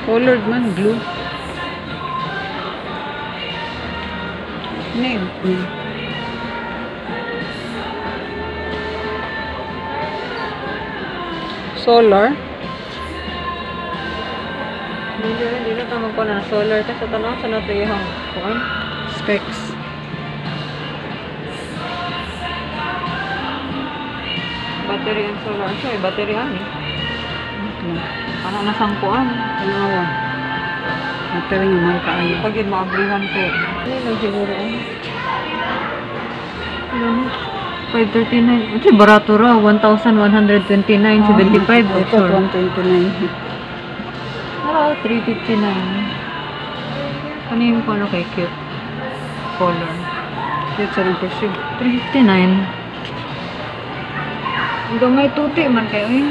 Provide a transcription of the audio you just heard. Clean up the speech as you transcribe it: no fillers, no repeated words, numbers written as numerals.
Colored man, blue. Name. Solar. Dili, dili na tama ko na solar kasi tanaw sa nato iyang kuan. Specs. Battery and solar. Siya, battery ani. Ito. Ano na sang kuan? Tanawa. Battery nga mahal kaayo. Pag yun maabrihan ko. Ano lang siguro ano? Ano? 539. Ito barato ra. 1,129.75. Ito, Sure. 129. Ano, 359. Ano yung ano kay cute? Color. Cute sa ng presyo. 359. Ang gamay tuti man kayo eh.